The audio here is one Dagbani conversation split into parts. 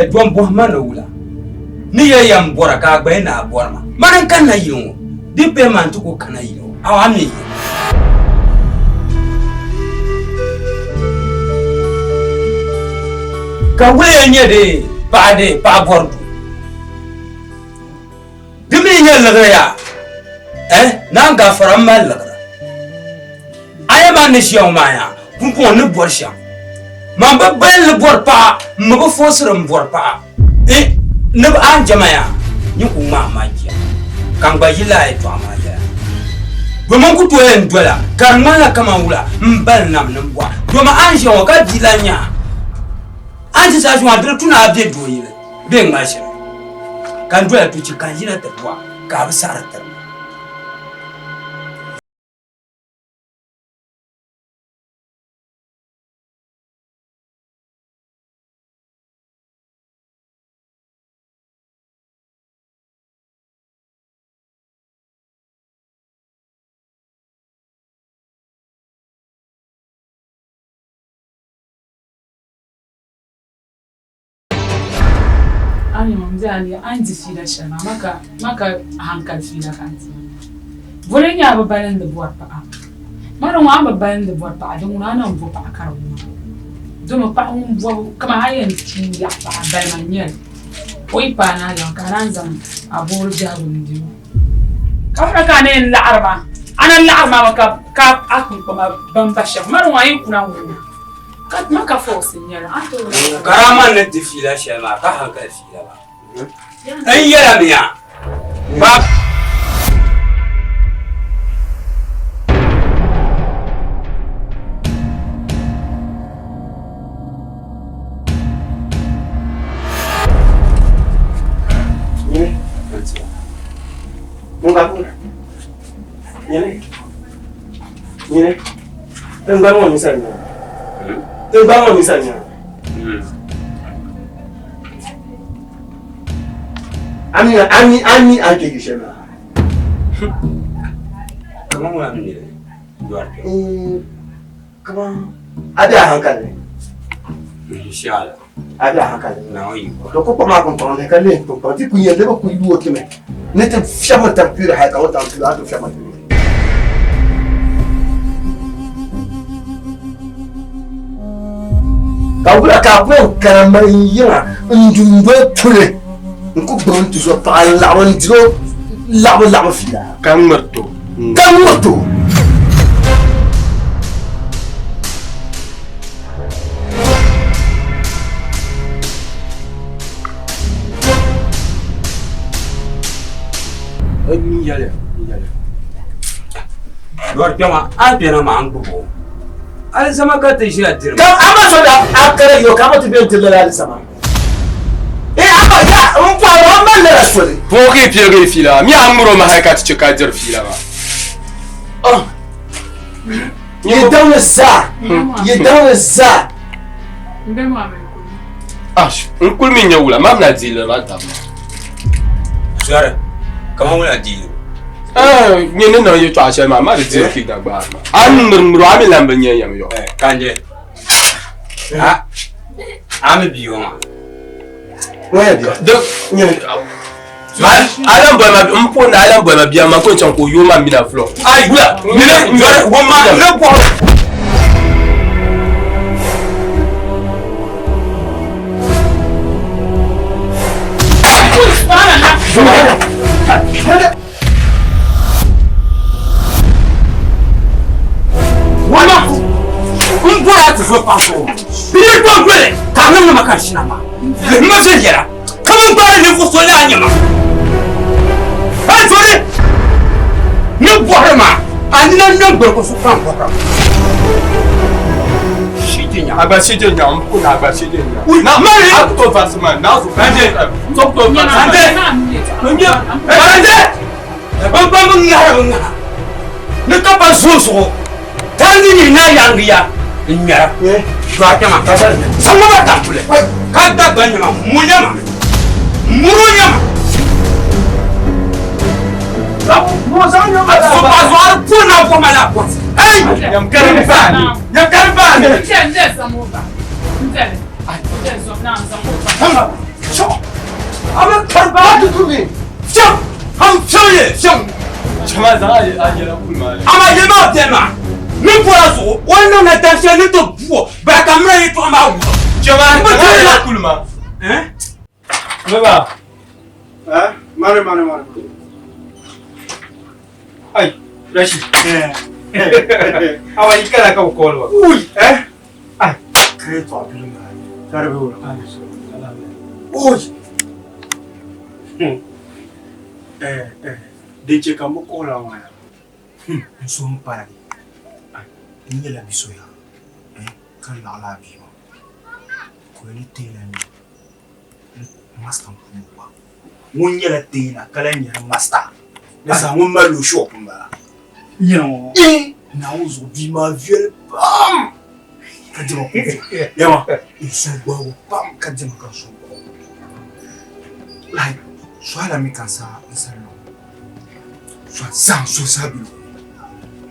Dɔn bɔhi ma ni wula ni ya yɛn bɔra ka a gba yi ni a bɔri ma. Mani n-kanna yili ŋɔ, di bɛ ma n-ti ku kana yili ŋɔ, a mi yili. Ka wula yɛn nyɛ di paɣa di paɣa bɔri duu? Di mi nyɛ liɣiri yaa, eh, naan gafara m mali liɣiri. A yɛn maa ni ʒiya ŋɔ maa yaa, pumpɔŋɔ n ni bɔri shɛm. Man bi bali ni bɔri paɣa, m mi bi foosiri m bɔri paɣa. Eh, ni bi a ni jɛma yaa, nyin ku ŋmaai ma jia, ka n gba yi lala yɛtɔɣa maa yɛla. Doma n ku tooi yɛn dola ka di ŋmanila kaman wula m bali nam ni m bɔha. Doma a ni ʒiya ŋɔ ka bia lan nya a. A ni ti saha shɛŋa di di tu ni a be doo yili bee ŋmali shɛli ka n dola tuchi ka n yina ti bɔha ka a bi saɣiri tiri ma. A ni ŋun bɛ a ni a ni di fiila shɛli maa ma ka hankali fiila ka n di maa. Boli n-nyɛ a bi balindi bɔri paɣa. Ma di ŋɔ a ni bi balindi bɔri paɣa di ŋuna a na n-bo paɣa ka di wum a. Domi paɣa ŋun bɔbu kaman a yɛn tuui yaɣi paɣa balima n-nyɛ li. O yi paai ni a yaŋ ka a naan zaŋ a boori biɛhigu n-di o. Ka bɔra ka a na yɛn laɣiri ma, a na laɣiri ma mi ka a kpunkpama bamba shɛm. Ma di ŋɔ a yi kuna n-wum a. Karama ni di fiila shɛli maa ka hankali fiila maa n yɛla mi ya ba Nyini. Tiŋgbani ŋɔ ninsal nya. Tiŋgbani ŋɔ ninsal nya. Ami ami ami an kpe yu shɛli maa. Kaman ŋuna mi niri dɔri kpɛ. Kaman a be a hankali ni. Inshallah. A be a hankali ni. Naawuni yiko. To ko kpam maa pumpɔŋ ni ka lihi pumpɔŋ ti ku nyɛ di bi ku yooi ti mi ni ti fiɛbiri tab kpiri hali ka wuntaŋ tuui a ti fiɛbiri ti. Ka wula ka a ku yɛn kana mali n yiŋa n du n doli puli n ku gbubi n tuzo paɣa n laɣim n diri o laɣibu laɣibu fiila. Ka ŋmiri ti o. Ka ŋmiri ti o. Lɔri kpɛma a kpɛna maa n gbubi o alizama ka ti ʒiya diri Ka a ma so da a kara yo ka a ma ti bɛ n tiri lala alizama. Ee a ma ya n bɔhiri a ma lala soli. Pɔɔ ka yi piɛligi fiila maa mi a ŋmiri o ma hali ka ti chɛ ka a diri fiila maa. Oh. Yi daŋ ni zaa. Yi daŋ ni zaa. Ash, n kuli mi nyɛ wula, maa na diili ma tam. Zɔri, kaman wula diili? Eh, nyɛ ni niŋ yɛtɔɣa shɛli maa, ma di diri fi dagbaari maa. A ni ŋmiri ŋmiri o, a mi lan bi nyɛ yɛm yɔ. Eh, kanje. A, a mi bia ŋɔ maa. Ŋɔ yɛ bia. Di, Nyɛ. Alan boli ma n po ni Alan boli ma bia ma ko n chaŋ ka o yooi ma mina fulɔ. Ai, wula, nyini, zɔri, wumma, ni bɔhiri. Wama n bɔra a ti zo paɣa zuɣu bia dɔn doli ka a niŋdi ma ka n shina maa lihima viɛnyɛla ka bin gbaari ninvuɣ so laa nyɛ ma a zori ni bɔhiri ma a nina ŋmɛ gbirigu so ka n bɔhira shi ti nya Agba shi je nya n po ni agba shi je nya. Ui, Na mali! A ku tooi varisi ma na zo. Kanje. So ku tooi varisi ma. Kanje. Nye. Kanje! Ban ban bi ŋahiri bi ŋaha ni ka pa zuɣu zuɣu tarigi ni na yaangi ya n ŋmɛra to a kpɛma zaŋ ma tampuli ka dagba nyɛma mu nyɛma muru nyɛma a zuɣari pu na bɔma la bɔsi hey Nyam karim baani. Nyam karim baani. Fiɛŋ! A bi kari ba! Fiɛŋ! Ham fiɛŋ ye fiɛŋ! Chama zaŋ a yɛla kuli maa. Amaa yɛli maa beni maa ni bɔra zuɣu o ni niŋ na dan shɛli ni ti bu o bala ka miri yɛtɔɣa maa wuhi. Chama zaŋ a yɛla kuli maa. Eh? Baba. Eh? Mari mari mari. Ai, Rashid. Awa yi kana ka call wa. Ui, eh? Ai, kai to abin ma. Tare be wala. Ui. Eh, eh. Din che ka mo kola wa ya. N so n paragi. Ai, n nyɛla bi so ya. Eh, ka laɣila a bia maa. Ka o ni teela ni master n kuli gba. Ŋun nyɛla teela ka lahi nyɛla master. Di saha ŋun mali o shop m-bala. Ee, Naawuni zuɣu bia maa viɛli pam ka diɛma ku viɛli. Yɛma, n suhu gbaagi o pam ka diɛma ka n suhu gbaagi o. Like, suhila mi ka n sa n sa luɣi. Suha zaa n suhu zaa be luɣili.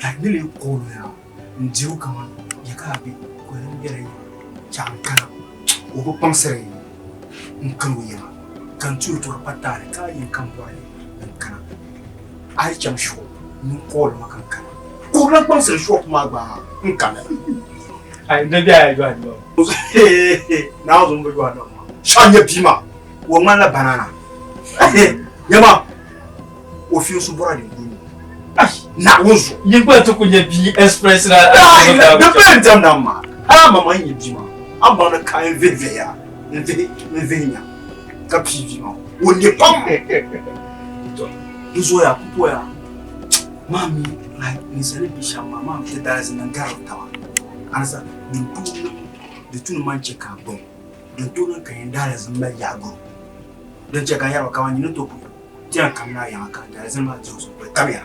Like, ni lee call o yaa n diri o kaman ya ka a be ka o yɛli m bela yiŋa chaɣ n kana o bi kpaŋsiri n kani o yiŋa ka n ti o tɔri pa taali ka a yɛn ka m bɔri ni n kana a yi chaŋ shop ni n call ma ka n kana ka o bi lahi kpaŋsiri shop maa gba n kana. Ai n be a yɔhi nima. Naawuni zuɣu m bi yɔhi nima maa. Shɛɣu n-nyɛ bia maa o ŋmanila banana nyama o fiɛnsu bɔra din kuli Naawuni zuɣu. Yin gba ti ku nyɛ bia express na. Di pali n diɛm nam maa. Hali a mama n nyɛ bia maa a ni baŋ ni ka n vihi vihi ya n vihi n vihi nya ka pii bia maa o ne pam. Di zooya pupoya maa mi like ninsali bi shɛm maa maa ti daalizi niŋ gari taba anisa din tooi niŋ di tu ni man chɛ ka a gbuni din tooi niŋ ka yɛn daalizi mali yaɣiguru din chɛ ka n yɛri ba kaman nyini to puhi Ti yɛn kamina a yiŋa ka daalizini maa dihi o zuɣu ka tamya.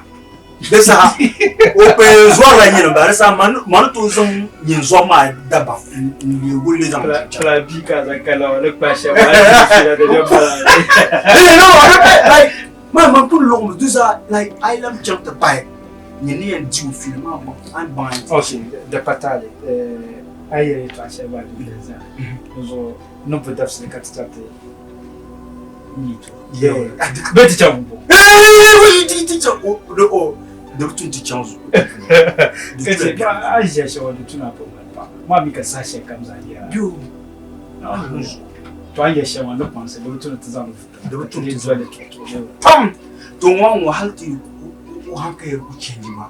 Di saha o kpee zɔrila nyini m-bala. Di saha ma ni tooi zaŋ nyin zɔbu maa dabam n-leei guli li zaŋ chaŋ. Plan B ka a zaŋ kana ŋɔ ni kpa shɛm a yi di fiila di bɛ bala. Hey, no, I don't, like, man, man kuli luɣimi di zaa, like, a yi lahi chaŋ ti pahi nyin ni yɛn di o fiila maa baŋ, a ni baŋ a yɛn ti. Okay, di pa taali. A yi yɛli yɛtɔɣa shɛli maa di viɛli zaa. Di zuɣu ni bo dabisili ka ti chaŋ ti Bɛ ti chaŋ bɔ. Di bi tu nti chaŋ zuɣu. Ka che a ʒiya shɛŋa di tuna pa mali paɣa. Maa mi ka saha shɛli kam zaa yɛra. To a ni yɛ shɛŋa ni kpaŋsi di bi tu ni ti zaŋ li vuta. Di bi tu ni ti zaŋ li pam. To ŋɔ ŋɔ hali ti o hankali ku change maa.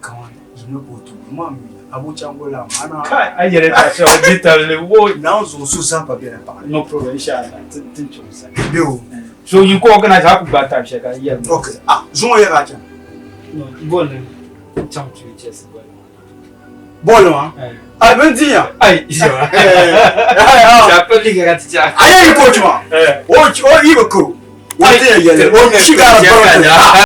Kaman yino ka o ti gu maa mi abuchango la maa na. Kai a yɛrɛ ta shɛba di tarili wo. Naawuni zuɣu so zaa pa bela paɣa ni. No problem inshallah tin chaŋ sa. Be o. So yi ka organize a ku gbaai time shɛli ka yɛli ma. Okay ah zuŋɔ yɛra a chana. No bolli n chaŋ tuyi Chelsea bolli maa. Bolli maa? Ai bin dinya. Ai yawa. Shafa liga ka ti chaŋ. A yɛ yi coach maa. O o yi bi karo. O ti yɛn yɛli o chigaara bari.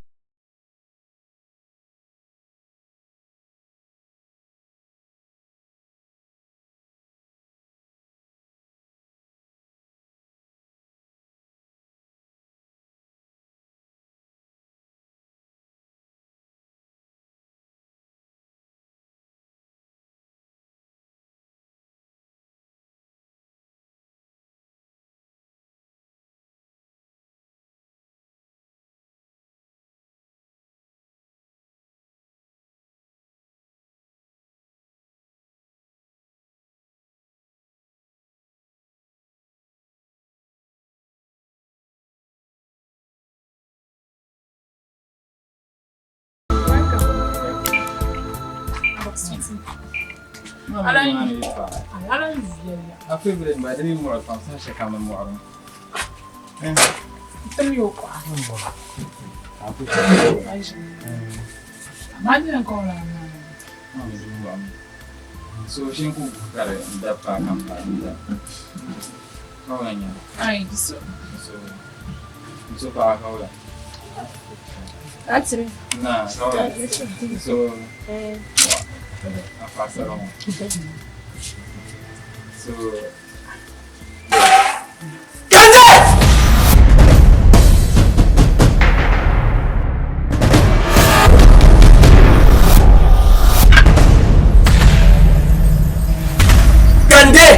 Kande!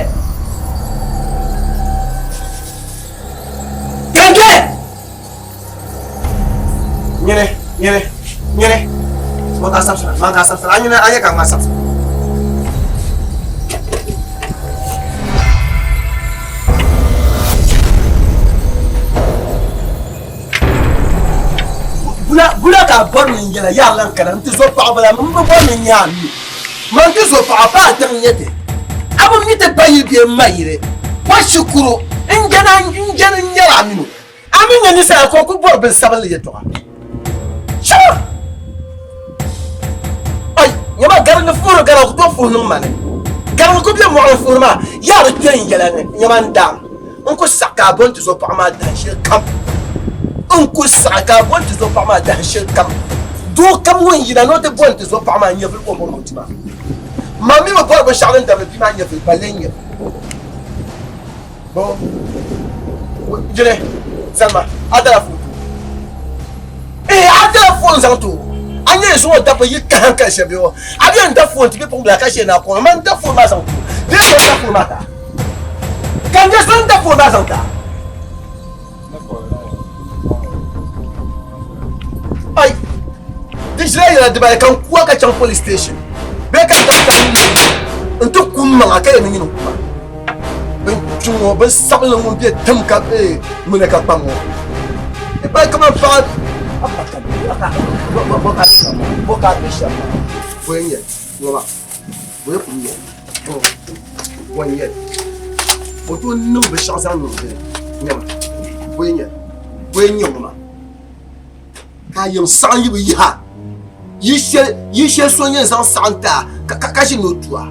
Nyini, nyini. Man ka sabisira, man ka sabisira. A nyini a nyɛ ka ŋma sabisira. Bula, bula ka a bɔri ni n yɛla yaa lan kana n ti zo paɣa bala m bi bɔri ni n nya a mi. Man ti zo paɣa paa tiŋ nyɛ ti. A bi mi ti ba yili bee m ma yili. Wa shikuru n jɛna n jɛni n nyɛla a mini o. A mi nyɛ ninsala ka o ku bɔri bin sabinli yɛtɔɣa. Shɛba! Ai, nyama garingi fuhiri gara ku tooi fuhi niŋ ma ni. Garingi ku be mɔɣili fuhiri maa, yaa di kpe n yɛla ni nyama n daam. N ku saɣi ka a bo n-ti zo paɣa maa dahin shɛli kam. N ku saɣi ka a bo n-ti zo paɣa maa dahin shɛli kam. Doo kam ŋun yina ni o ti bo n-ti zo paɣa maa nyɛvili ka o bɔri o ti maa. Man mi bi bɔri binshɛɣu din dabiri bia maa nyɛvili, balle n-nyɛ li. Bo jine zalima a dala foto ee a dala foon zaŋ to a nyɛ zuŋɔ dabba yi ka hankali shɛli bɛ a bɛ n da foon ti bɛ puŋ bila ka shɛ na kɔŋ man da foon maa zaŋ to bɛ so da foon maa ta ka n nyɛ so n da foon maa zaŋ ta ai di ʒila yɛla dibayi ka n kuwa ka chaŋ police station bee ka n da n ti kum maŋa ka yɛn ni nyini kuma Bin kpi ŋɔ bin sabinli ŋun bɛ tim ka ŋmina ka kpaŋ ŋɔ ba kaman paɣa bɔ ka bɛ shɛm maa bɔ n nyɛ ŋɔ maa bɔ ku nyɛ bɔ n nyɛ o tooi niŋ binshaɣu zaŋ niŋ dini nyɛma bɔ n nyɛ bɔ n nyɛ ŋɔ maa ka a yɛn saɣim yi bi yiha yi shɛli so yɛn zaŋ saɣim ti a ka ʒi ni o tu a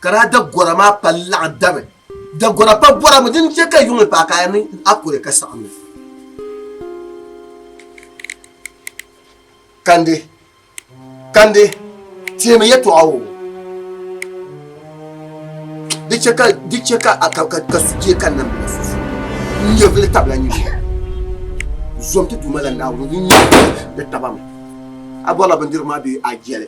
ka daa da gɔra maa pa laɣim dami da gɔra pa bɔra mi din chɛ ka yuŋli paai ka a yɛn a kuri ka saɣim li kandi Kandi, teemi yɛtɔɣa o. Di chɛ ka di chɛ ka ka ka ka sujee ka namdi la susu. N nyɛvili tabila nyini. Zom ti Duuma la Naawuni ŋun nyɛ di taba mi. A bɔrila bindirigu maa bee a jɛli?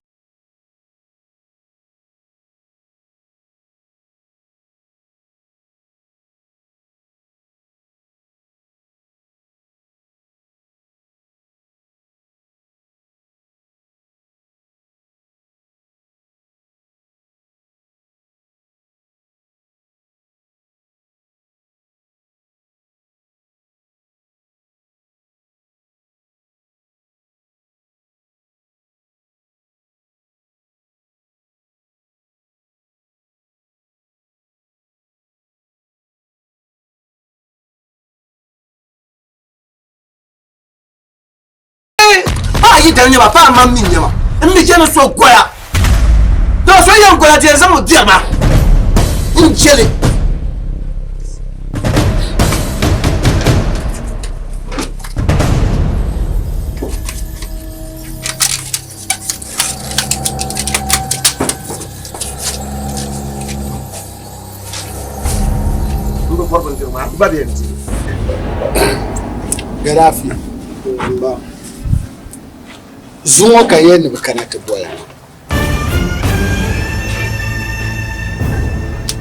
Paɣa yi dali nyɛma paɣa mam mi nyɛma n mi chɛni so goya to so yɛn goya ti yɛn zaŋ o biɛri ma n jɛli n bi bɔri bindirigu maa gba bɛ yɛn di Gaddafi zuŋɔ ka yɛn ni bi kana ti bola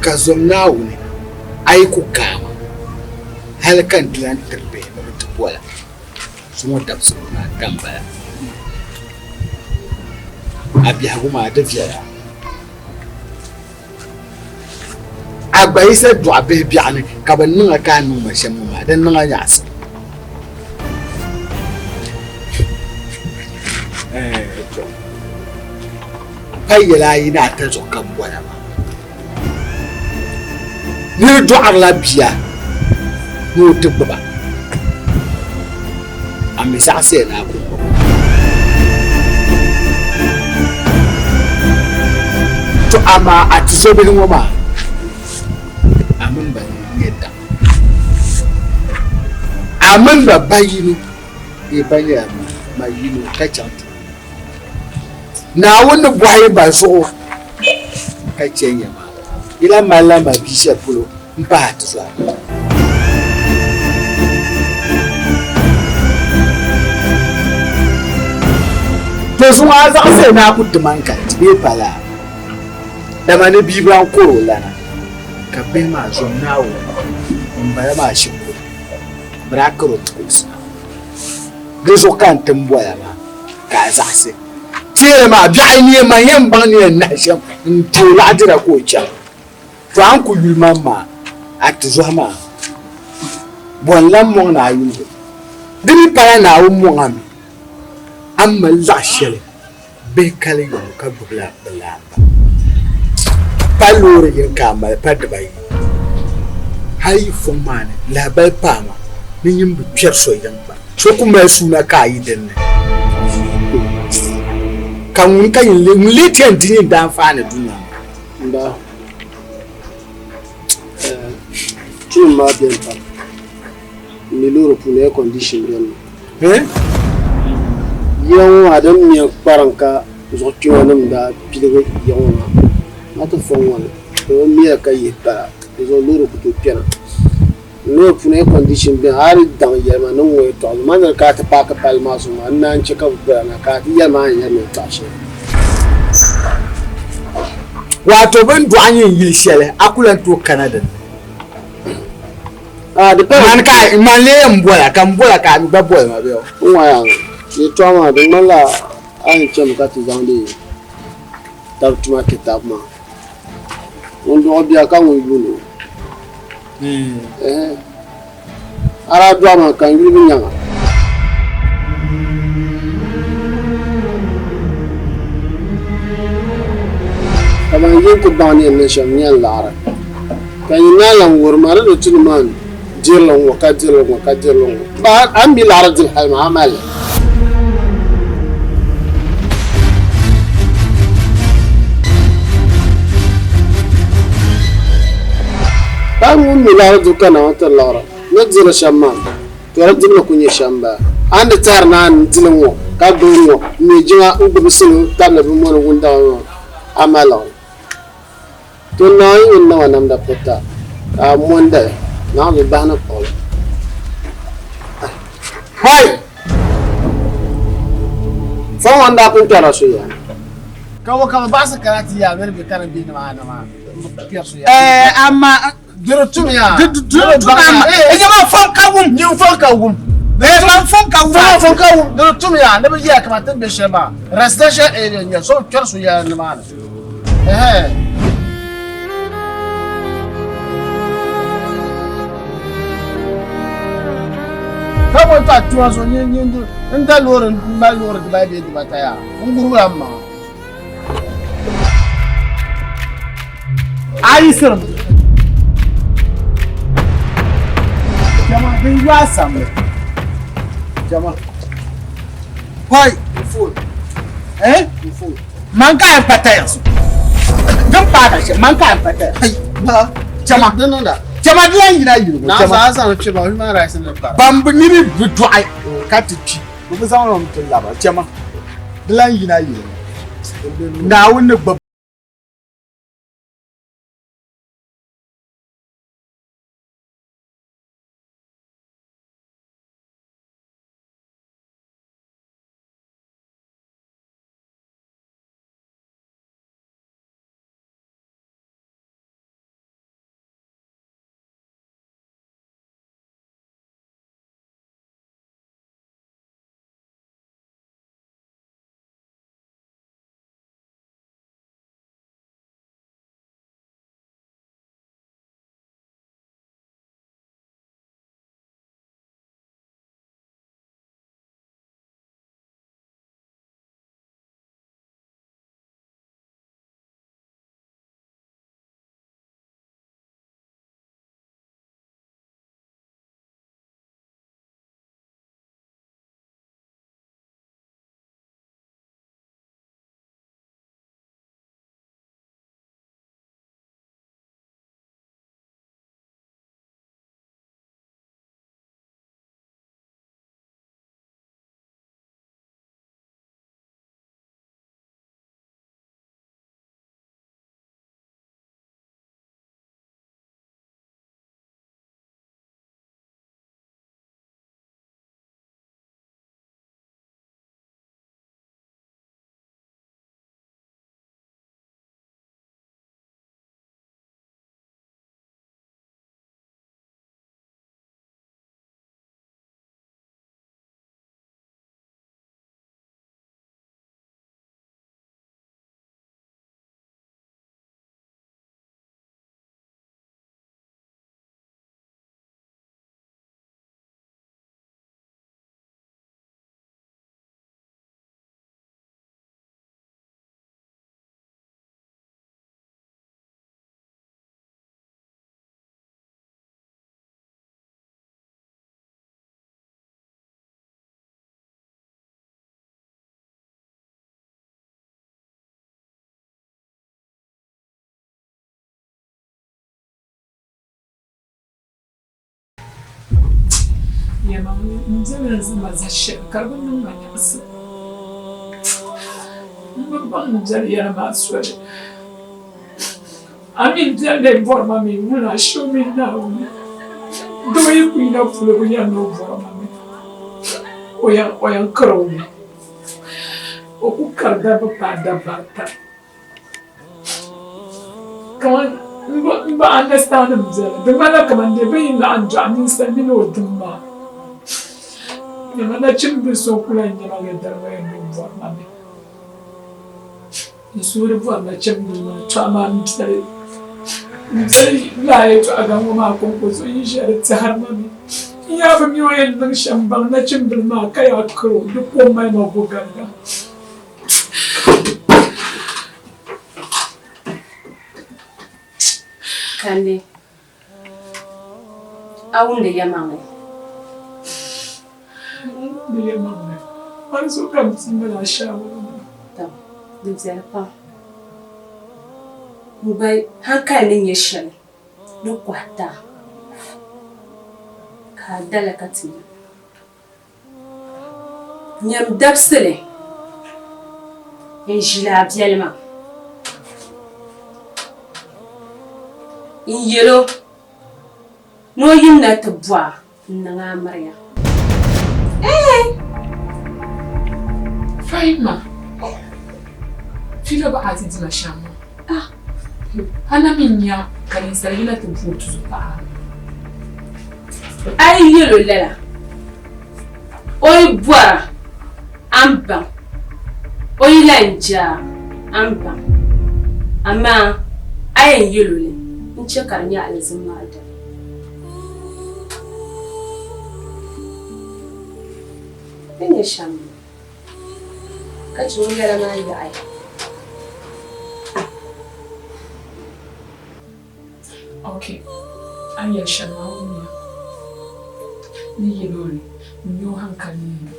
ka zom Naawuni a yi ku kaama hali ka n ti lan tiri bihi ni bi ti bola zuŋɔ dabisili maa ka m bala a biɛhigu maa di viɛla. A gba yi sa dɔɣi bihi biɛɣuni ka bɛ niŋ a ka a niŋ ma shɛm ŋɔ maa, di niŋ a nyaɣisim. Pa yɛla ayi ni ata zuɣu ka m bɔra maa. Nir dɔɣirila bia ni o ti gbuba, a mi zaɣisiya ni a ku gbib o. To amaa a tizɔbihi ŋɔ maa, a mini ba nyɛ daŋ. A mini ba ba yino bee ba nyɛla ma yino ka chaŋ ti Naawuni ni bɔhi ba zuɣu ka chɛ ya maa, yi lahi malila ma bia shɛli polo m-pahi a tizɔri maa. To zuŋɔ a zaɣisiya ni a ku ti ma n kali ti bee pa laa? Dama ni bia bi lan kɔr o lana, ka bihi maa zom Naawuni ŋumbala maa shikuru. Bɛ daa kari o mi kulisi na. Di zuɣu ka n ti m boli a maa ka a zaɣisi. Teeri maa, biɛɣu ni yɛn man yɛn baŋ ni yɛn nahi shɛm n-ti o laɣidira ka o chaŋ. To a ni ku yuli man maa, a tizɔhi maa, bɔ n-lan mɔŋ ni a yulibu? Di mi pala Naawuni mɔŋ a mi, a ni mali zaɣ shɛli bihi kali yɔŋ ka gbibila bɛ laamba. Pa loori yini ka a mali, pa dibayi. Hal yi fɔŋ maa ni, lahibali paai ma ni nyin bi kpɛri so yiŋ gba. So ku mali suuna ka a yi din ni. Ka ŋuni ka nyin lee, ŋun lee ti yɛn di nyin daanfaani dunia ŋɔ? Mba, tulim maa beni pam. M mi loori puuni air condition beni mi. Yiya ŋɔ maa din mɛ n-kparim ka zuɣu kpɛma nim daa piligi yiya ŋɔ maa maa ti fɔŋ ŋɔ ni bɛ bi mɛya ka yihi pala di zuɣu loori ku tooi kpɛna. Loori puuni air condition beni a yi daŋ yɛli ma ni ŋɔ yɛltɔɣa zuɣu man ni ka a ti paaki palli maa zuɣu maa n naan che ka bɛ boli a na ka a ti yɛli ma a ni yɛli ma yɛltɔɣa shɛli. Wato bɛ ni dɔɣi nyin yili shɛli a ku lan tooi kana din ni. Ah, di pala. Man ka man lee yɛn bola ka n bola ka a mi gba boli ma bɛ o. N ŋɔya yɛltɔɣa maa di ŋmanila a yɛn chami ka ti zaŋdi tab tuma ti tab maa. Ŋun dɔɣi bia ka ŋun yuuni o. Ɛhɛ. A daa dɔɣi ma ka n yuli bi nyaŋ a. Ka ban yi n-ti baŋ ni yɛn niŋ shɛm n-yɛn laɣiri. Ka nyin naan lan wuhiri ma ni di tu ni man diri li ŋ-ŋɔ ka diri li ŋ-ŋɔ ka diri li ŋ-ŋɔ. Ba a ni mi laɣiri dili hali maa, a mali li. Paɣa ŋun mi laɣiri dibu ka Naawuni tiri liɣiri ni diri li shɛm maa, to di dibu ni ku nyɛ shɛm m-bala. A ni tɛhiri ni a ni dili ŋ-ŋɔ ka gbubi ŋ-ŋɔ m-me jiŋa n-gbubi salo tabili bɛ mɔni wuntaŋa ŋɔ, a mali liɣiri. To Naawuni ŋun niŋ a namda pirita, ka a mɔndi li, naɣ bi bahi ni kpuɣi li. Hoi! Fɔŋ ŋɔ n-daa pun kpɛrila so ya. Ka bɔ ka bɛ baɣisi kana ti yaa mini bɛ karimbihi nim maa maa m-kpɛri so ya. Ɛɛ, amaa Di di tum ya. Di di tum amaa. Nyama fɔŋ ka wum. Nyin fɔŋ ka wum. Ɛɛ, man fɔŋ ka wum. Fɔŋ fɔŋ ka wum. Di di tum ya ni bɛ yiya kaman ti ni be shɛli maa residential area n-nyɛ li so bi kpɛri so ya nimaani. Ɛhɛɛ. Ka bɔ n-ti a tuma zuɣu nyin nyin n da loori m mali loori dibayi bee dibata yaa n gurigila m maŋa. A yi sirim jama din yu a samli jama hoi eh man ka yan pata yanzu din paaka shɛm man ka yan pata jama jama di lan yina yiligu jama ban bi nini bi dɔɣi ka ti kpi bi bi zaŋ li ti laba jama di lan yina yiligu Naawuni ni gbubi Yɛlimaŋli m biɛla n zama za shɛli ka di bi niŋ ma nyaɣisim. M bi baŋ n biɛli yɛla maa soli. A mi m biɛli lee bɔri ma mi ŋuna show mi Naawuni. Doo yi ku yina polo bi yɛli ni o bɔri ma mi, o yɛn kari o mi. O ku kari dabba paai dabba ata. Kaman m bi understand m biɛli. Di ŋmanila kaman dee bɛ yi laɣim dɔɣi ninsal mini o dim maa. Nyama nachimbil so n-ku lan nya ma yɛda ŋɔ yɛn ni o bɔri ma mi. N suhuri bɔri nachimbil maa, to amaa m biɛli m biɛli lala yɛtɔɣa gaŋ ŋɔ maa kɔŋko zuɣu yi ʒiya di tɛhiri ma mi. N yaa bi mi o yɛn niŋ shɛm baŋ nachimbil maa ka yaa kari o, di kom mali ma gogaliga. Kandi, a wumdi yɛlimaŋli? N wumdi yɛlimaŋli. Mani zuɣu ka m bia mali a shaawara maa. Tɔ, di viɛli pam. N gba hankali ni nyɛ shɛli ni kɔhi ti a, ka a dali ka ti nya. Nyam dabisili n-ʒili a biɛli maa n-yɛl o ni o yimina ti bɔh a n-niŋ a miriya. Fahimma, fiila ba a ti dima shɛm maa, a na mi nya ka ninsal yina ti bo o tuzopaɣa. A yi yɛl o lala, o yi bɔra, a ni baŋ, o yi lan je a, a ni baŋ. Amaa a yɛn yɛl o li n-chɛ ka di nyɛ alizin maa dali. Di nyɛ shɛm ka chɛ o yɛla maa yaɣi. Ok, a ni yɛli shɛm maa wumya. N ni yɛl o li, n nya o haŋkali ni yɛn.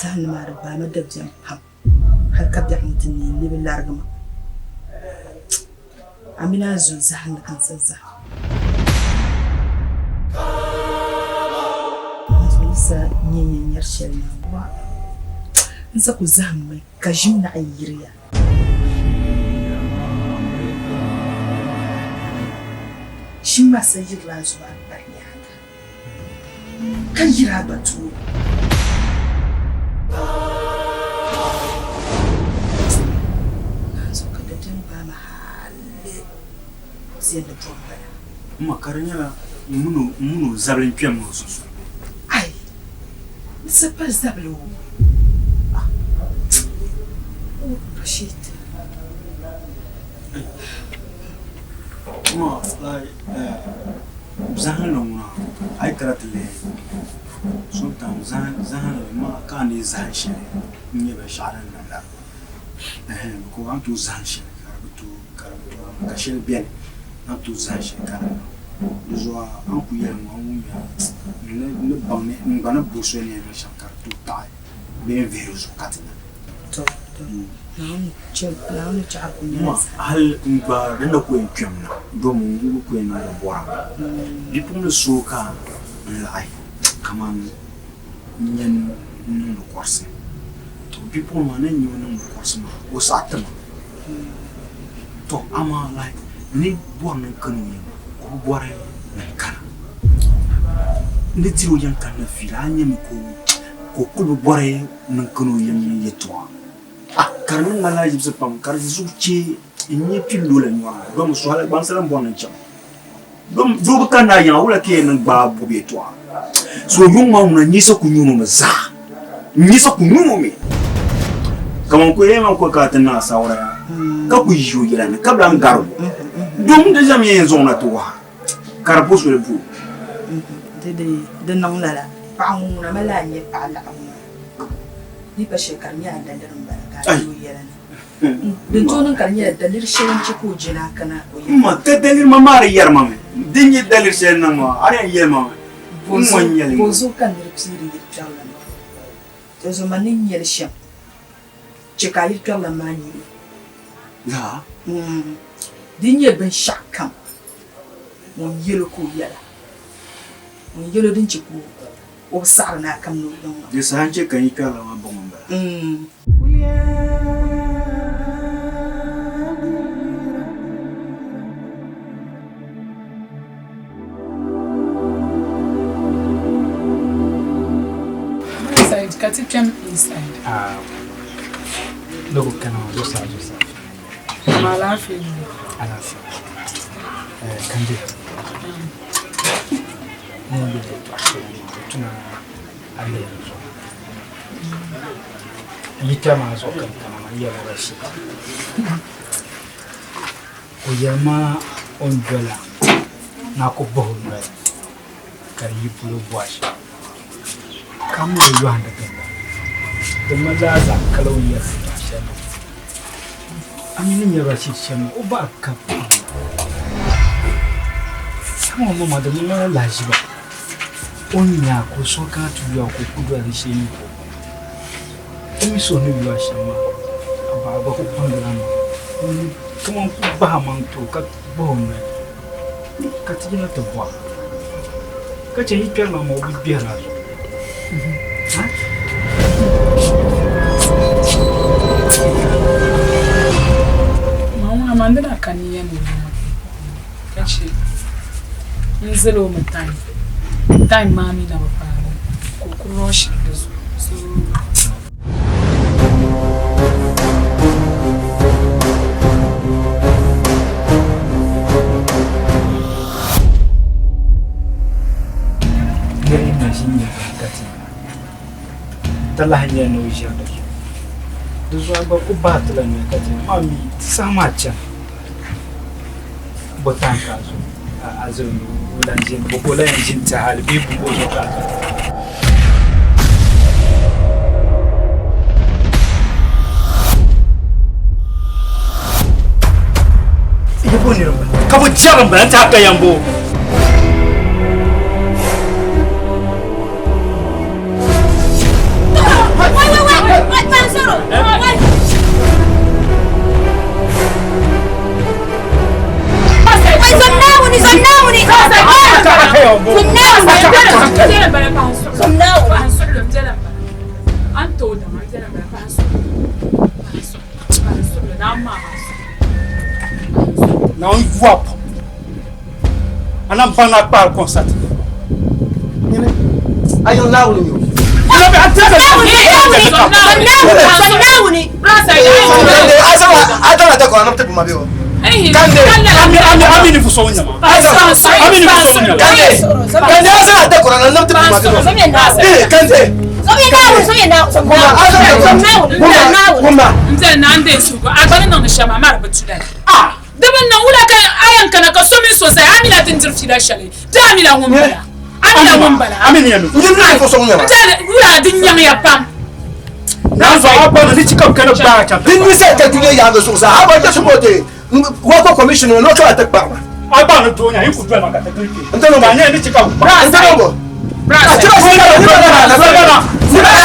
Zahindi maa di gbaai ma dabiɛm pam hali ka biɛɣu ŋɔ ti neei ni bɛ larigi ma. A mini a zo zahindi ka n sa zahim. Dinzuɣu yi sa nya n yɛn nyari shɛli maa wa, n sa ku zahimmi ka ʒim naɣi yiriya. Ʒim maa sa yirila a zuɣu a ni bari nyaaŋa. Ka yiri a gba tooni. Naanzuhi ka dabiɛm gbaai ma hali ziɛndi bɔbu bala. M ma ka di nyɛla m min o zabili n-kpɛm ni o sunsuuni bee? Ai! N sa pali zabili o. O Rashid. M ma, like, zahindi ŋuna. A yi kana ti lihi sometimes zahindi ma ka a ni zahim shɛli n-nyɛ binshɛɣu din niŋda because a ni tooi zahim shɛli ka di bi tooi ka di bi tooi ka shɛli beni a ni tooi zahim shɛli ka di niŋ. Di zuɣu a ni kuli yɛli ŋɔ n wumya n ni baŋ ni n gba ni bo soli ni yɛn niŋ shɛm ka di tooi taɣi bee n vihi di zuɣu ka ti nya. Hali n gba di na ku yɛn kpɛm na domi n bi ku yɛn niŋdi bɔra bipuɣimbila so ka n laɣi kamani n yɛn niŋdi kɔrisi to bipuɣimbila maa ni nyɛ o niŋdi kɔrisi maa o saɣi ti ma to amaa like n ni bɔri ni n kani o yiŋa o bi bɔri ni n kana n ni diri o yiŋ kanna fiila a ni nyami ka o kuli bi bɔri ni n kani o yiŋ yɛltɔɣa. Ah, ka di niŋ ma lahiʒibisi pam ka di zuɣu chɛ n-nyɛ pilloola nyɔri ni, domi suhila gbaŋsila m-bɔri ni n chaŋ. Dom doo bi kanna a yiŋa, wula ka yɛn niŋ gbaai bɔbi yɛtɔɣa? So yuŋ maa ŋuna nyisa ku nyuun o mi zaa, nyisa ku nyuun o mi. Kaman ku yɛn man ko ka a ti niŋ asaawara yaa, ka ku yi o yɛla ni ka bi lan gari o. Dom di ʒɛmi yɛn zaŋ o na ti waha, ka di bo soli bo o. Di niŋ lala, paɣa ŋun ŋuna mali a nyɛ paɣa laɣibu maa. Di pa shɛli ka di nyɛla daliri m-bala ka a yi o yɛla ni. Din tooi niŋ ka di nyɛla daliri shɛli n-chɛ ka o je ni a kana o yɛla. M ma, ka daliri ma maa di yɛri ma mi. Din nyɛ daliri shɛli niŋ maa, a di yɛn yɛli ma mi. M ŋɔ n-nyɛ li ŋɔ. Bɔzuɣu ka nir piiri yilkpɛrilan maa? Dinzuɣu man ni nya li shɛm, chɛ ka a yilkpɛrilan maa nya o. Laa? Di nyɛ binshɛɣukam ŋun yɛl o ka o yɛla. Ŋun yɛl o din chɛ ka o bi saɣiri ni a kam ni o yiŋ maa. Di saha n-chɛ ka n yi kpɛrila maa bɔŋɔ m-bala. Inside, ka ti kpɛm inside. Ah, ne ko kɛnɛ ma zuɣusaa zuɣusaa. Ma alaafee ni. Alaafee. Eh, Kande. Ne yɛn yɛli yɛltɔɣa shɛli ni di tuna a lihiri zuɣu. N yi kpɛri maa zuɣu ka n kana maa n yɛrila Rashid. O yɛli ma o ni dola ni a ku bahi o noli ka di yi polo bɔhi shɛm. Ka m mali yɔhindi ginda. Di ŋmanila a zaɣ kali o ni yɛri yɛltɔɣa shɛli maa. A mi ni nya Rashid shɛm maa, o bahi ka pam. Saŋa ŋɔ maa di ŋmanila lahiʒiba. O ni nya a ka o suhu kana ti yu a ka o ku doli di shee ni ka o kuni. O mi suhu ni yu a shɛm maa, a baɣa gba ku kpaŋdila maŋa. Kaman ku bahi maŋ ti o ka bahi o noli ka ti yina ti bɔra ka chɛ yi kpɛrila maa o bi gbɛhiri a zuɣu. Ma ŋuna man di daa ka niya ni o yuma ka chɛ n zali o mi time, time maa mi na bi paagi ka o ku rush di zuɣu so. Niriba na ʒi n-nya ka ti talahi nyɛla ni o ʒiri di zuɣu. Di zuɣu a gba ku bahi ti la noli ka ti maa mi ti saha maa chani bɔ time ka a zo a zo o lan ʒini bɔ ka o lan yɛn ʒini ti hali bee buku o zuɣu ka a zo. Ka bɔ jɛri m-bala n-ti a ka yɛn bo. Naawuni yuwa pam. A na baŋ a kpaari kɔnsati. Nyini, a yiŋ Naawuni nyo. Di bi niŋ wula ka a yɛn kana ka so mini so zaya a mi la ti ni diri fiila shɛli bee a mi la ŋun bala a A mi la ŋun bala. A mi ni yɛn niŋ. N ni niŋ so ŋɔ. N tɛha wula di nyaŋya pam. Din ni sɛ ka dunia yaangi zuɣusaa a ba jɛsi bɔ te wɔkɔ commission no ka ti kpaɣima. A gba ni doo nya yi ku doli ma ka ti gili kpe. N tɛnɛ bɔ. Nya ni chika gba. N tɛnɛ bɔ. A chira si ka ni ba na na ba na. Ni ba na.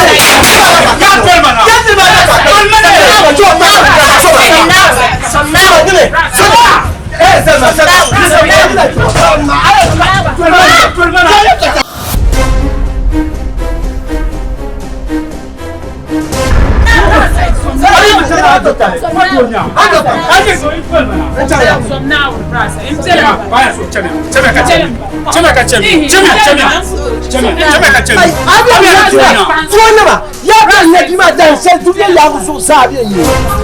Ya doli ma na. Ya doli ma na. Doli ma na. Ya doli ma na. Sɔba. Sɔba. Dili. Sɔba. Eh sɛlma sɛlma. Sɛlma. Doli ma na.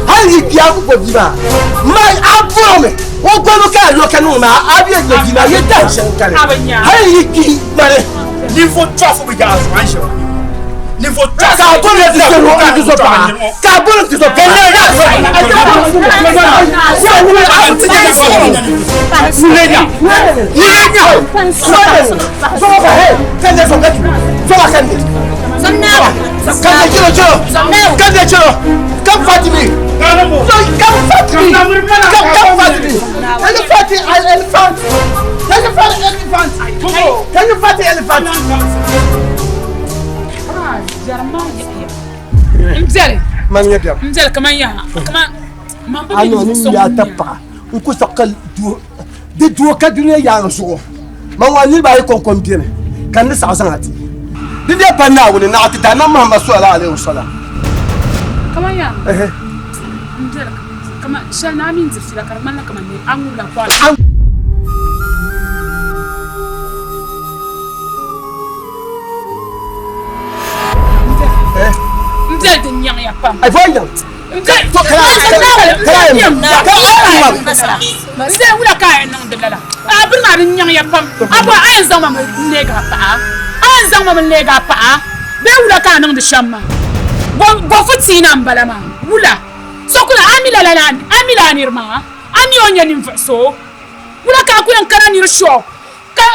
Hali yi bia ku kɔ bia maa ma a bɔrɔ mi o gbɔmi ka a lɔ ka niŋ maa a bɛ nyɛ bia maa ye dan shɛli kani hali yi kpi mali. Ninvuɣ tɔɣifu bi yaai zuɣu an shɛba. Ninvuɣ tɔɣifu. Ka a bɔrɔ ti so ti so paɣa ka a bɔrɔ ti so Come fight me! Come fight me! Come fight me! Can you fight the elephant? Can you fight the elephant? Can you fight the elephant? N biɛli. Man nyɛ biɛm. N biɛli kaman yaha. Kaman man bi A mi nɔ ni so yaa ŋun ta nyɛ. paɣa n ku saɣi ka doo di doo ka dunia yaangi zuɣu man wa niriba ayi kɔŋko n beni ka n ni saɣi zaŋ a ti di dee pa Naawuni naɣ ti Daanam Muhammad sallallahu alaihi wasallam. Kaman yaha. N biɛli kaman shɛli ni a mi ni di fiila ka di ŋmanila kaman ni a ŋubila kɔɣili. N biɛli din nyaŋya pam. Ai fo nyaŋ. N biɛli To kala kala N biɛli wula ka a yɛn niŋdi lala? A biri maa din nyaŋya pam. A bɔri a yɛn zaŋ ma mi n-leegi a paɣa? A yɛn zaŋ ma mi n-leegi a paɣa? Bee wula ka a niŋdi shɛm maa? Bɔfu tiina m-bala maa. Wula? So kuli a mi lala a mi la a niri maa? A mi o ni nyɛ ninvuɣ so? Wula ka a ku yɛn kana niri shɔ ka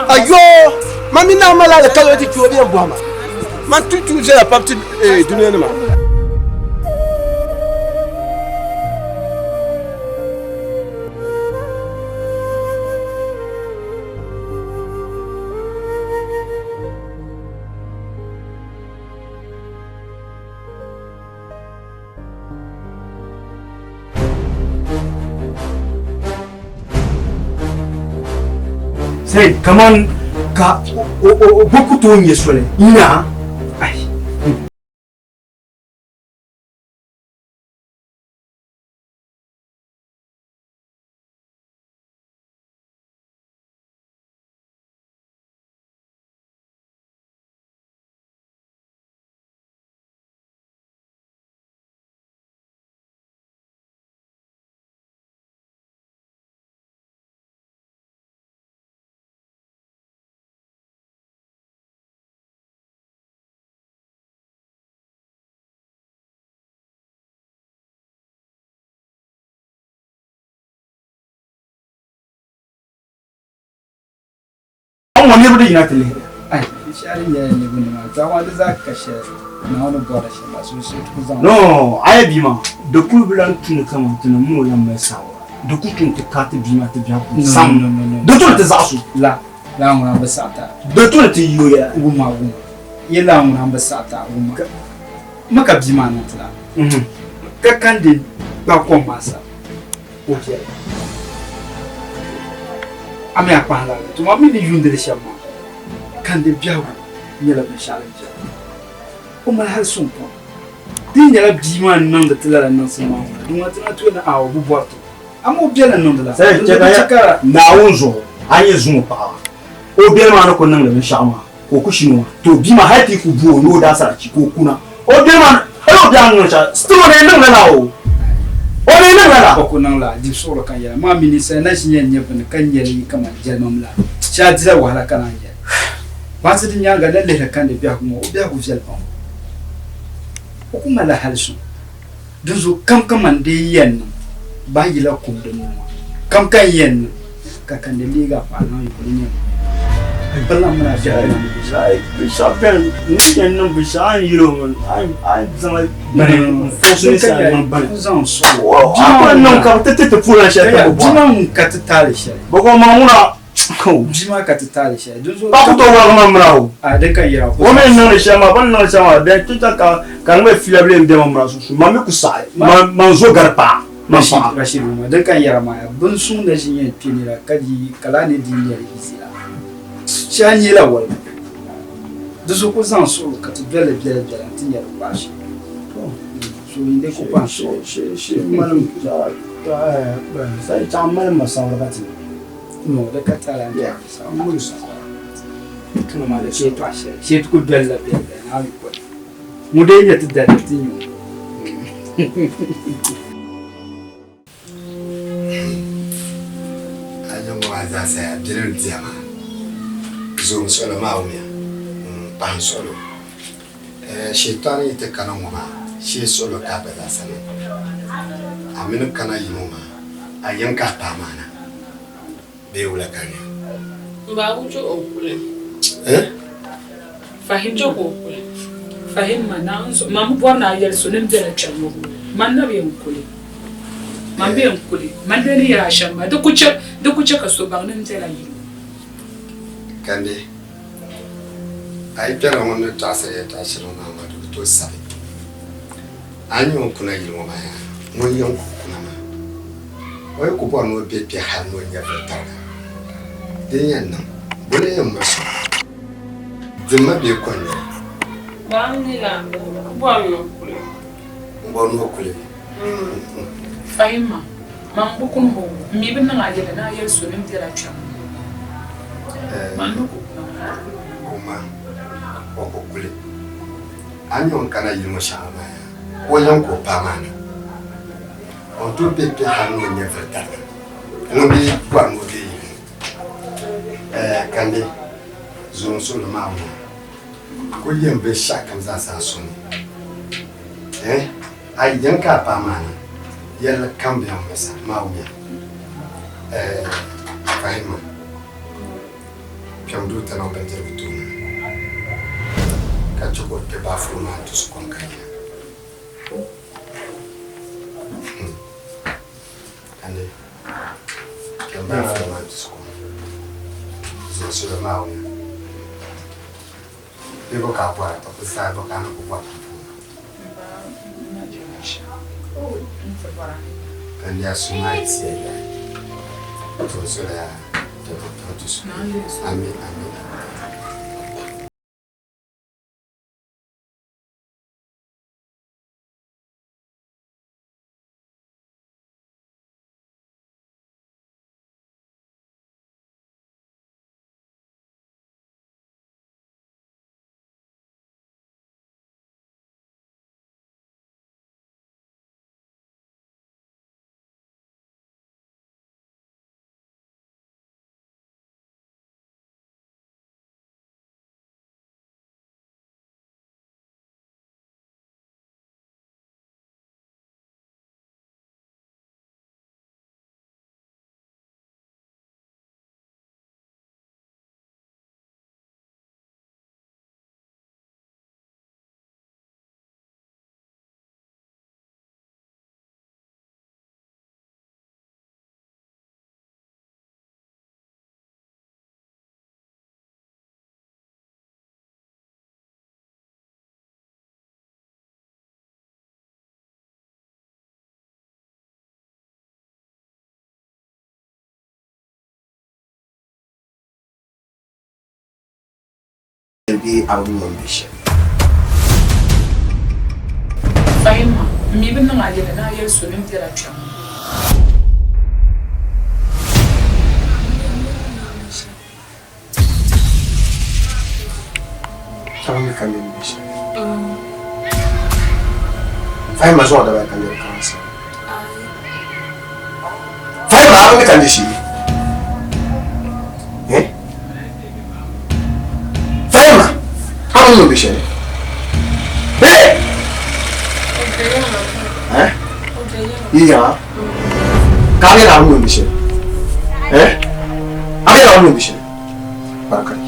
Ayo ma mi na mala la kalo ti tuo bi bɔhima man tu tu zaya pam ti dunia nima. Sai kaman ka o bɛ ku tooi nyɛ soli nya ai. An ŋɔ niriba di yina ti lihi. Ai, shɛli nyɛla niriba nima, zaɣ ŋɔ di zaa ka shɛli Naawuni bɔri shɛm maa, so so ku zaŋ. No, a yi bia maa, di kuli bi lan tuni kaman ti ni mooi lan mali saawara. Di ku tuni ti ka ti bia maa ti biɛhigu puuni sam. Di tuni ti zaɣisi o. La, lala ŋuna bi saɣi ti a. Di tuni ti yi o yɛla. Wumma, wumma. Yi lala ŋuna bi saɣi ti a, wumma. Mi ka bia maa niŋ ti la. Ka kandi kpa kom maa sa. O viɛla. A mi a kpahi lala tuma mi ni yuundili shɛm maa, kandi biɛhigu nyɛla binshɛɣu din viɛla. O mali hali suŋ pam. Di yi nyɛla bia maa n-niŋdi ti lala niŋsim maa ŋɔ, di ŋɔ ti na tooi ni a o bi bɔri ti o. Amaa o biɛla n-niŋdi la. Sai Dinzuɣu di chɛ ka. Naawuni zuɣu a ni nyɛ zuŋɔ paɣa, o biɛla maa ni kuli niŋdi binshɛɣu maa ka o ku shini o maa, to bia maa hali ti yi ku bu o ni o daasarachi ka o kuna. O biɛla maa ni hali o biɛla ni niŋdi shɛli, still o na yɛn niŋ lala o. O na yɛn niŋ lala. O ku niŋ la di suɣili ka yɛla maa mi ninsal na ʒi yɛn nyɛ bini ka nyɛ li kaman jɛlimam la. Shee a dila wahala ka naan yɛli. Kpaŋsi di nyaaŋa na lihiri Kandi biɛhigu ŋɔ, o biɛhigu viɛli pam. O ku malila hali suŋ. Dinzuɣu kam ka man dee yɛn niŋ bahi yila kum din ni ŋɔ. Kam ka n yɛn niŋ ka Kandi leegi a paɣa niŋ yuli nyɛ ŋun yɛn niŋ. Birilam mini a biɛhigu maa ni be shɛm. Binshɛɣu beni n ni yɛn niŋ binshɛɣu a ni yɛl o mi a ni zaŋ bini n-fɔɔsi ninsal niŋ bini. N zaŋ sɔŋ o. A ku lahi niŋ ka bɛ ti ti ti puuni shɛli ti bi bɔra. Bia maa ŋun ka ti taali shɛli. Bɛ ko maŋ ŋuna Bia maa ka ti taali shɛli. Dinzuɣu Pa ku tooi wɔligi ma mira o. A di ka yɛra O mi ni niŋdi shɛli maa, bɛ ni niŋdi shɛli maa, bɛ ti ta ka ka di ŋmɛ fiila bee m-be ma mira sunsuuni. Man mi ku saɣi. Man zo gari paɣa. Man paɣa. Rashid Umar, din ka n yɛra maa ya, bin suŋ na ʒi yɛn kpe nira ka di ka laa ni di nyɛli easy la. Shee a nyee la wɔligi. Di zuɣu ku zaŋ suɣulo ka ti doli li biɛla biɛla nti nya di kpaai shee. So yin di ku kpaŋ suɣulo. Shee malim, sai chaŋ malim ma sabiri ka ti. No, di ka tala n yeah. Tuma maa di shee tɔɣa shɛli shee ti ku doli la biɛla biɛla naa mi kɔli ŋun dee nyɛ ti dali ti nyu. A nyɛ ŋɔ maa zaa saya bilim diɛma zoom suɣulo maa wumiya n-kpahim suɣulo Shɛtani yi ti kana ŋɔ maa shee suɣulo ka a gba zaa sa niŋ. A mini kana yili ŋɔ maa a yɛn ka a paai maa na bee wula ka a nya? M ba ku chɛ o kuli. Eh? Fahim chɛ ka o kuli. Fahim ma, Naawuni zuɣu, man bi bɔri ni a yɛli so ni m bela kpɛm ŋɔ man na bi yɛn kuli. Man bi yɛn kuli. Man dee ni yɛl a shɛm maa, di ku chɛ, di ku chɛ ka so baŋ ni m bela yili ŋɔ. Kandi, a yi kpɛrila ŋun ni tɔɣisiri yɛtɔɣ shɛli ŋɔ maa maa, di ku tooi sabi. A ni nyɛ ŋun kuna yili ŋɔ maa yaa, ŋun yɛn ku kuna maa, o yi ku bɔri ni o be kpe hal ni o nyɛvili tariga, din yɛn niŋ, bɔ n-lee yɛn miri so? Dimma bee kɔnyuri? Ba n mi la, n ku bɔri ni o kuli. M bɔri ni o kuli? Fahimma, Man bi kuni o, m mi bi niŋ a yɛla ni a yɛli so ni m bela kpɛŋ ŋɔ. Man ni ku kuna maa. O ma, o ku kuli. A ni nyɛ ŋun kana yili ŋɔ shɛŋa maa yaa, o yɛn ka o paai maa na. O ni tooi be kpe hal ni o nyɛvili tariga. Ŋun bi bɔri ni o be yili ŋɔ. Ɛɛ, Kandi, zoom suhili maa ŋɔ kul yɛn binshɛɣukam zaa sa a suni. Ɛɛ, a yi yɛn ka a paai maa na, yɛlli kam bɛ ŋɔ sa, maa wumiya. Ɛɛ, Fahimma, kpɛm duu ti niŋ bindirigu tooni ka chɛ ka o kpe baafuru maa n-ti su kom ka yina. Kandi, kpɛm baafuru maa n-ti su kom. Zoom suhili maa wumiya. Bee bɔ ka a bɔra? Ti ku zaa bɔ ka a ni ku bɔri pumpɔŋɔ? Kandi a suhu maa yiɣisiya yaha. To n sola ti su. Ami, ami, ami. Bee a bi mi o ni be shɛm. Fahimma, m mi bi niŋ a yɛla ni a yɛli so ni m bela kpɛŋ ŋɔ. A bi mi ka mi ni be shɛm. Fahimma zuɣu dabaya ka niriba kana sani. Fahimma a bi mi ka n di shee. Paɣa ŋɔ be shɛli. Hey! Eh? Yi yiŋa? Ka a bɛ na ŋɔ be shɛli? Eh? A bɛ na ŋɔ be shɛli? Barika di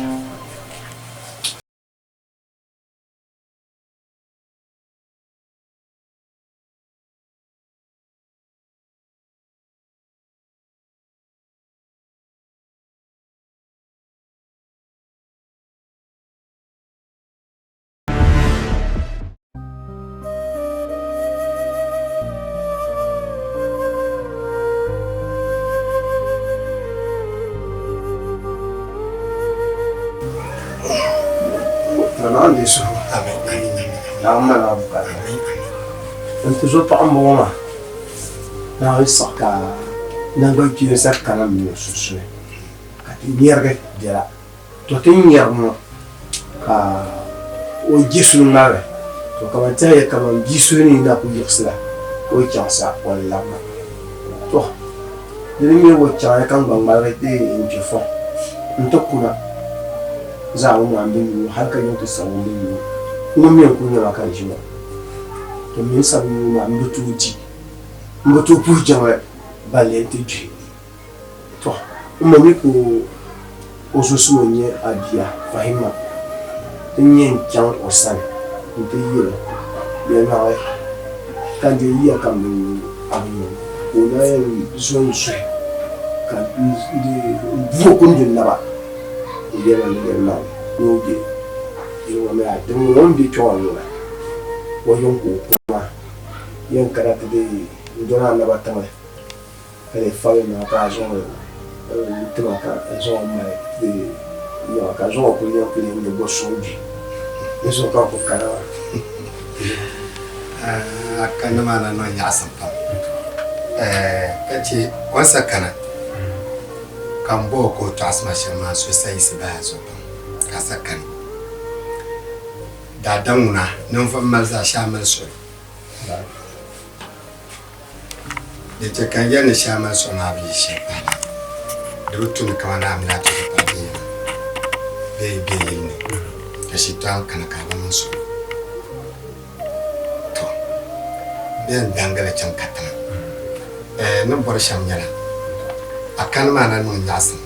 N tizo paɣa m bɔŋɔ maa Naawuni siɣi ka naŋgban kpeeni sa kana m mini o sunsuuni ka ti ŋmɛrigi biɛla. To ti ni ŋmɛrigi ŋɔ ka o je suli ŋmarili, to kaman tɛhiya kaman bia suhu ni na kul yiɣisila ka o chaŋ sa o ni labina. To di ni ŋmɛrigi o chaŋya ka n gba ŋmaligi ti n-kpe fɔŋ nti kuna zaa ŋɔ maa m-bi nyuui hal ka yiŋ ti sabi m-bi nyuui. Ŋun mi n-kul nyɛ ma ka n ʒi ŋɔ. To m mi n sabi nyuui maa m bi tooi di, m bi tooi puhi jiŋli balle nti duhi. Tɔ! M ma mi ka o zo so n-nyɛ a bia, Fahima, ti nyɛ n-chaŋ o sani nti yɛl o, Yɛlimaŋli, ka n deei yiya ka m bi nyu a bi nyu, ka o daa yɛn zo n-suhi ka n bu o kundi naba n-yɛli ma ni yɛlimaŋli ni o be yili ŋɔ ni a tiŋ ŋɔ o ni be kpe ŋɔ ŋuna, o yiŋ ka o kuma yɛn kana ti dii n-dɔni a naba tiŋli. Ka di fali maa ka a zaŋ n tima ka n zaŋ mali di yaɣa ka zaŋ kuli yɛn kuli nyɛ bɔ suŋ bi di zuɣu ka ku kana maa. A kanna maa na niŋ nyaɣisim pam ka che o ni sa kana ka m bɔh o ka o tɔɣisi ma shɛm maa n suhu sayisi bahi a zuɣu pam ka a sa kani. Daadam ŋuna ninvuɣ mali zaa shee a mali suhu. Di chɛ ka n yɛli ni shɛli mali suɣu maa bi yi shɛli pahi la, di bi tu ni kamani a mini a tuzo paɣa bɛ yiŋa bee yi be yili ni ka shitɔɣu kana ka a bi niŋ suɣulo. Tɔ! Bɛ yɛn daŋgila chaŋ katiŋa. Ɛɛ, n ni bɔri shɛm nyɛla, a kani maa na niŋ nyaɣisim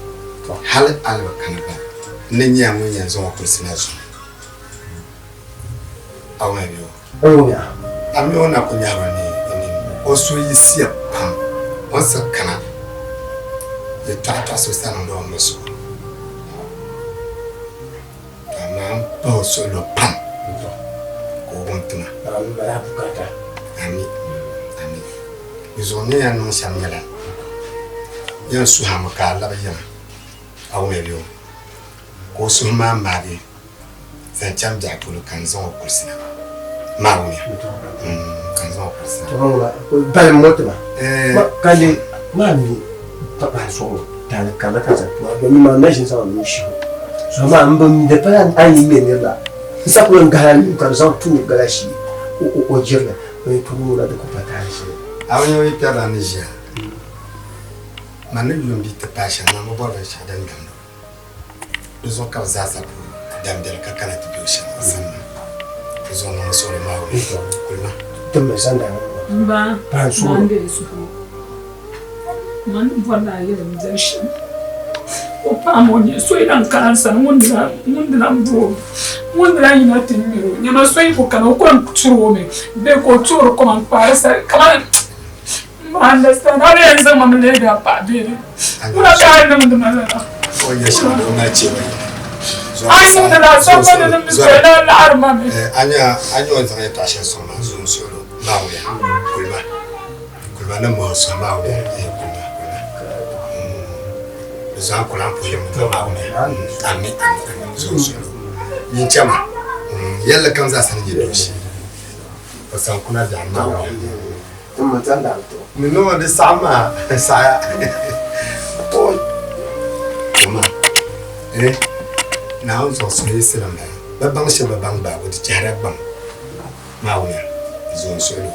hal a ni bi kani gba, n ni nyɛla ŋun yɛn zaŋ o kulisi na zuŋɔ. A wumya bee? A mi o na ku nyɛhiri o ni o suhu yiɣisiya pam o ni siɣi kana yɛtɔɣa tɔɣisi o sani niŋdi o muɣisigu. Amaa m pahi o suɣilo pam ka o wum ti ma. Ami, ami. Di zuɣu ni yɛn niŋ shɛm nyɛla, yɛn suhi a mi ka a labi yiŋa, a wumya bee o? Ka o suhu maa maagi. Zaŋ chaŋ biɛɣu polo ka n zaŋ o kulisi na. Maawuni ka n zaŋ o kulisi na. Balim ŋɔ tima ka le maa mi pahi zuɣu taali karili ka zaŋ tima domin maa na ʒini zaŋ nuu shihi o zuɣu maa n bi mi di pala a ni ŋmɛ niri la n sa kuli n gahi a nuu ka di zaŋ tuui gala shee o jirili o yi tuui ŋuna di ku pa taali shɛli. A bi nya o yi kpɛrila ni ʒiya man ni yuun bi ti paai shɛm maa m bi bɔri binshɛɣu din damd o. Di zuɣu ka bɛ zaa sa ku dambeli ka kana ti be o shɛm sani maa. Di zuɣu niŋmi suɣili Naawuni kuli ma. M ba, maa n-deei suhu. Man ni bɔri ni a yɛli m biɛri shɛm. O paɣa ŋɔ nyɛ so yi lan kana n sani ŋun dina m-bo o, ŋun dina yina ti ŋmɛr o. Nyama so yi ku kana o ku lan turi o mi bee ka o toori kom n-kpaari sa kaman M ba understand a yɛn zaŋ ma mi leegi a paɣa bee ŋuna ka a niŋdi ma lala. O nyɛ shɛm o mali chɛ ba A yi niŋdi lala sambani ni mi soya ni a laɣiri ma mi. A nya a nya o ni zaŋ yɛltɔɣa shɛli sɔŋ ma zuŋ suhilo Naawuni kulima kulima ni mɔhi suhi Naawuni kulima kulima di zaŋ kula n puhi mi Naawuni ami ami ami zuŋ suhilo nyin chɛma yɛlli kam zaa sani nyɛ dooshee o saŋ kuna biɛɣu Naawuni. Ni niŋ di saɣim maa saɣaya Oma eh Naawuni zuɣu suhuyiɣisili m-bala bɛ baŋ shɛba bi baŋ gbaagi o di chɛhirila gbaŋ Naawuni zo n suhilo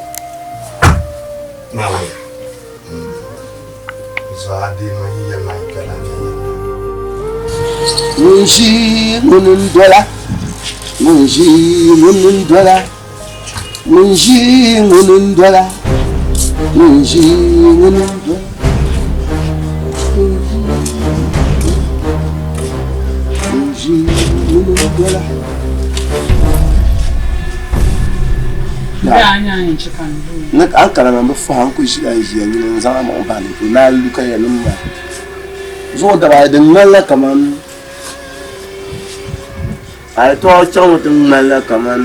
Naawuni zo a deei ma yi yɛli ma yi kpɛrila viɛnyɛliŋga. Ŋun ʒi ŋuni n-dola. Ŋun ʒi ŋuni n-dola, ŋun ʒi ŋuni n-dola, ŋun ʒi ŋuni n-dola. Ŋun ʒi ŋuni n-dola. Ni a ni kana maa m bi fɔha n ku ʒila n ʒiya nyini n zaŋ a maŋ bahi ni ka o naan lu ka yɛli ni maa zuɣu daba ayi din ŋmanila kaman a yɛtɔɣa chaŋmi ti ŋmanila kaman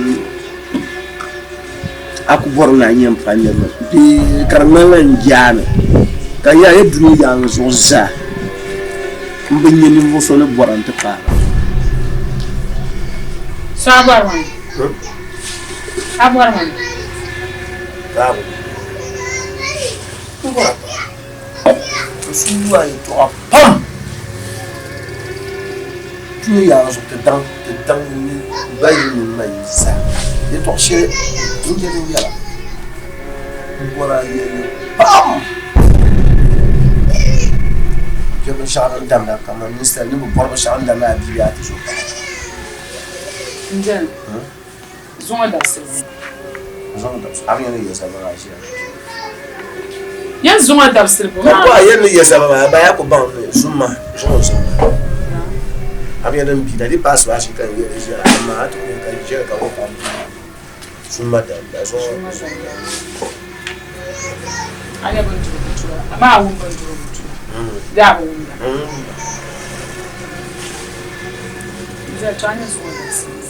a ku bɔri ni a nyɛ m-pa niriba bee ka di ŋmanila n jaami ka n yaa ya dunia yaaŋa zuɣu zaa m bi nya ninvuɣ so ni bɔra nti paai ba. So a bɔri ma mi? A bɔri ma mi? Babu. M bɔra pam. N suhu yu a yɛtɔɣa pam. Dunia yaaŋa zuɣu ti daŋ ti daŋ ni ba yi mini ma yi zaa yɛtɔɣ shɛli n je din yɛla. M bɔri a yɛlli pam. Kpe binshɛɣu din damda kaman ninsal ni bi bɔri binshɛɣu n-damdi a bia bee a tizo paɣa. N jɛli zuŋɔ dabisili ŋɔ. Zuŋɔ dabisili, a mi yɛn ni yɛli shɛli maa ʒiya. Yɛn zuŋɔ dabisili ŋɔ. Ka a yɛn ni yɛli shɛli maa, a yaa ku baŋ ni zum ma zuŋɔ zuŋ maa. A mi yɛn ni bi na di paai asibaasi ka n yɛli ʒiya amaa a ti ku yɛn ka ʒiya ka wuhi a zum ma damda zuŋɔ zuŋ maa. A nyɛ bindirigu tura, amaa a wum bindirigu tura bee a bi wumda? N zali to a nyɛ zuŋɔ dabisili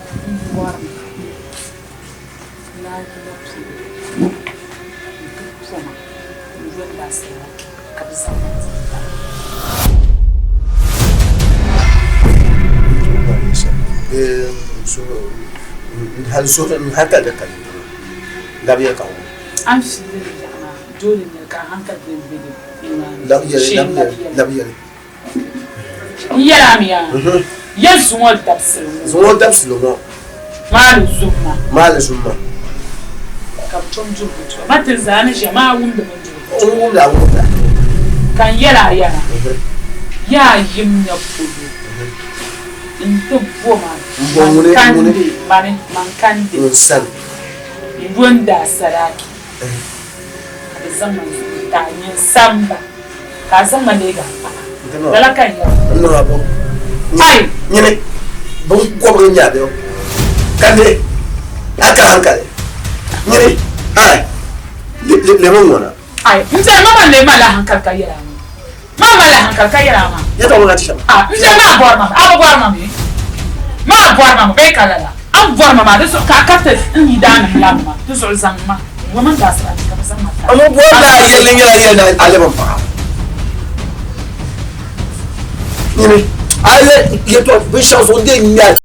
m bɔrimi ni a yina pili n-ti poma n-yoli daasala ka bɛ zaŋ ma ti ba. A ni fiili li yaɣa maa doole n-nyɛ li ka a hankali di yɛn be di nimaani shee n-labi yɛli. N yɛli a mi yaa, ya zuŋɔ dabisili ŋɔ. Zuŋɔ dabisili ŋɔ. Maali zum ma. Maali zum ma. Ka bɛ tom duri bindirigu. Ma ti zaa ni ʒiya maa wumdi bindirigu. N wumda, n wumda. Ka n yɛli a yaa, yaa yim nya polo n-ti bo ma man kandi, mani, man kandi. Ŋun sani. N yo n daa sadaki. Ka bɛ zaŋ ma n-ti a nyɛ n samba. Ka a zaŋ ma leeg a paɣa. Lala ka n yɛli. N niŋ a bo. Ai! Nyini binkɔbiri n-nyɛ a bɛ o ka lihi a ka hankali. Nyini, ai! Lemi ŋ-ŋɔna. Ai! N biɛri ma man lee malila hankali ka yɛl a ŋɔ. Man malila hankali ka yɛl a maa. Yɛtɔɣa ŋɔ na ti shɛm. A, n biɛri maa bɔri ma mi. A bi bɔri ma mi? Maa bɔri ma mi bee ka lala? A bi bɔri ma maa, di zuɣu ka a kariti n yidaannim labi ma. Di zuɣu zaŋm ma. N mini daasirati ka bɛ zaŋ ma taai. A mi bɔri ni a yɛli nyɛla yɛli ni a lɛbi m paɣa. Nyini, a yɛli yɛtɔɣ binshɛɣu zuɣu n-dee ŋmɛri.